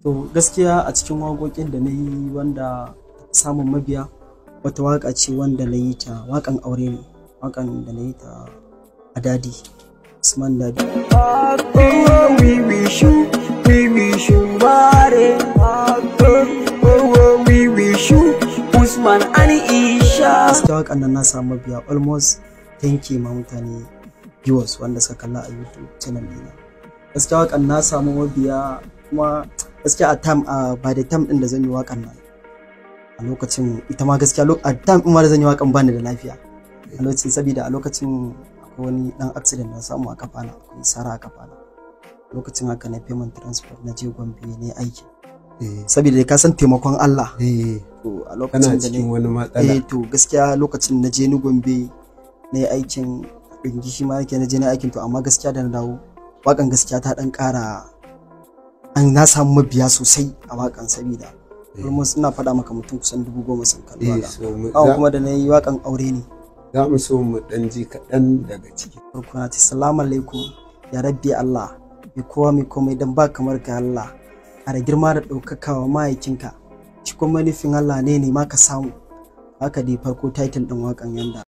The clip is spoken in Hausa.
To gaskiya a cikin waƙoƙin da na yi wanda samun mabiya, wata waƙa ce wanda na yi ta waƙan aure ne, waƙan da na yi ta a Dadi, Usman Dadi. Oh, we wish you, we wish you Mubarak. Oh, we wish you Usman and Isha. Gaskiya waƙan nan na samu mabiya almost 10K ma mutane viewers wanda suka kalla a YouTube channel ɗina. Gaskiya waƙan na samu mabiya, kuma gaskiya a time, a by the time ɗin da zan yi waƙan nan a lokacin, ita ma gaskiya a time ɗin ma da zan yi waƙan bani da lafiya a lokacin, saboda a lokacin akwai wani ɗan accident na samu a kafana, akwai sara a kafana. Lokacin haka na payment transport na je Gombe ne aiki, saboda ka san taimakon Allah. To a Kana lokacin da cikin ne wani matsala. Eh, to gaskiya lokacin na je ni Gombe na yi aikin ɗingi, shi ma yake na je na yi aikin. To amma gaskiya da na dawo, waƙan gaskiya ta ɗan ƙara an na samu mabiya sosai a waƙan, saboda almost ina faɗa maka mutum kusan 10,000 sun kalli waƙa. So mu Waƙan kuma da na yi waƙan aure ne. Za mu so mu ɗan ji kaɗan daga ciki. Farko na ce, "Salamu alaikum ya rabbi Allah, mai kowa mai komai, dan ba kamar ka Allah, ƙara girma da ɗaukaka wa mahaikinka, shi kuma nufin Allah ne ne ma ka samu." Haka dai farko title ɗin waƙan yanda.